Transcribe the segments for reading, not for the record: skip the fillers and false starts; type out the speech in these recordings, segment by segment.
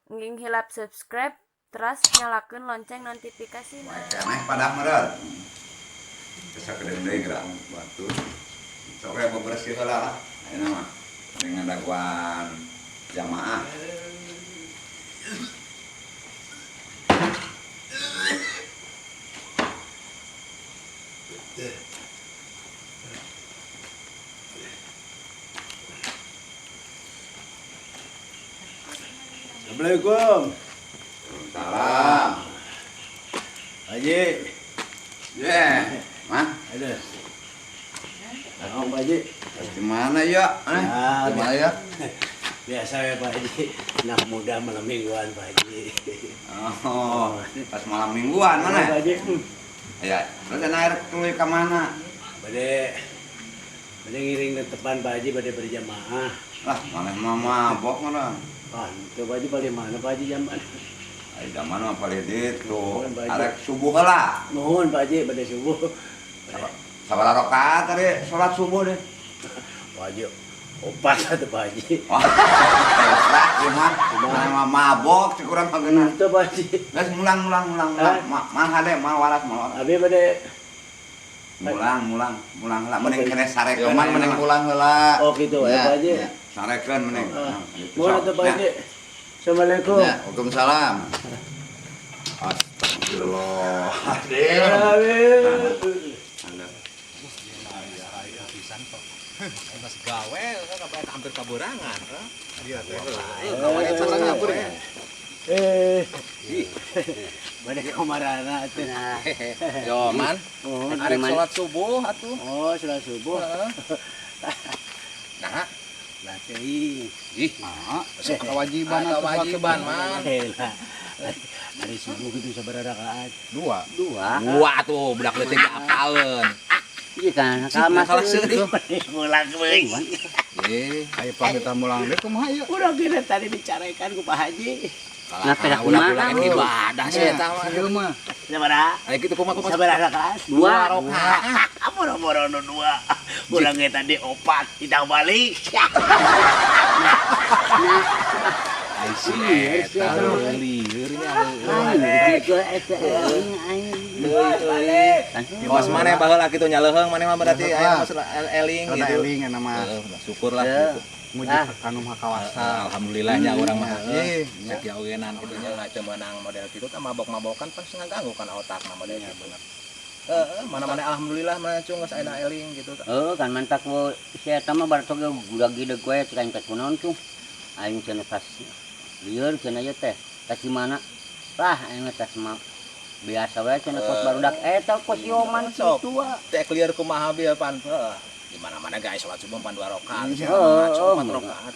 Nging hilap subscribe, teras nyalakeun lonceng notifikasina. Keneh pada meureun. Bisa kedeung deui geura batu. Sok we bebersih heula lah. Ayeuna mah dengan daguan jamaah. Assalamualaikum. Salam. Haji. Ye, mah. Ada. Nah, Pak Haji. Di mana ya? Ya, Di mana ya? Biasa ya Pak Haji. Anak muda malam mingguan Pak Haji. Oh, pas malam mingguan mana? Pak Haji. Ya, terus air tuluy ka mana? Bade ngiring tepan Pak Haji bade berjamaah. Lah, maneh mah mabok mana? Ah, itu Pak Haji paling mana Pak Haji zaman? Ai zaman mah paling ditu. Arek subuh heula. Nuhun Pak Haji bade subuh. Sabaraha rakaat tadi salat subuh deh? Pak Haji, opat atuh Pak Haji. Wah, lah ieu mah. Maneh mah mabok cek urang mah geuna. Itu Pak Haji. Geus mulang. Mah hade mah waras mah waras. Abi bade mulang heula mending kene sarekeun. Yoman mending pulang heula. Oh gitu ya Pak Haji. Sarekeun mending. Mohon atuh Pak Haji. Assalamualaikum. Ya, waalaikumsalam. Astagfirullah. Mas gawe kan hampir kaburangan. Iya teh. Gawe eta ngabur ya. Bade kumarana atuh. Yo man. Arek salat subuh atuh. Oh, salat subuh. Nah, lah teuing. Ih, kewajiban atuh kewajiban man. Hari subuh gitu sabaraha rakaat? Dua. Dua tuh budak leutik apaleun. Iya kan, kalah seutik. Mulang euy. Ayo pamitan mulang deui kumaha ieu? Urang geus tadi dicarekan ku Pak Haji. Nah, pedah kumaha? Ibadah sih eta mah. Ieu mah. Sabaraha? Ayo kitu kumaha kumaha? Sabaraha rakaat? Dua rakaat. Boro-boro nu dua. Urang ge tadi opat, tidak balik. Nah, ai si eta lieur nya. Kos maneh baheula kitu nya leuheung maneh mah berarti aya mah eling gitu. Eling eta mah. Syukurlah gitu. Muji kanu Maha Kawasa. Alhamdulillah nya urang mah heuh. Cek ogenan kitu nya teu meunang model kitu tah mabok-mabokan pas ngaganggu kana otakna model kitu. Heeh, mana-mana alhamdulillah mana cung geus aya eling gitu. Heuh, kan mantak si eta mah bareto ge budak gideg we cek aing teh kunaon cung. Aing cenah pas lieur cenah ieu teh. Tas di mana? Lah aing mah tas mah biasa we cenah kos barudak eta kos yoman kitu ah. Teh lieur kumaha bieu pan. Heeh. Di mana-mana guys salat subuh pan 2 rakaat. Heeh, 4 rakaat.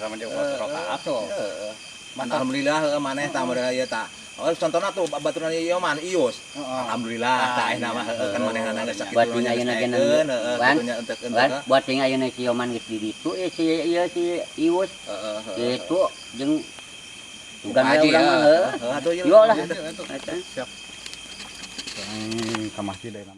Sama jeung 4 rakaat tuh. Heeh. Alhamdulillah heuh maneh tah model ieu tah. Oh, contohna tuh baturan ieu man Ius. Alhamdulillah tah ayeuna mah heuh kan manehna geus sakitu. Buat ting ayeuna ge buat ting ayeuna si Yoman geus di ditu si ieu si Ius. Heeh. Kitu jeung bukan we urang mah heuh. Yo lah. Siap. Ka masjid ayeuna.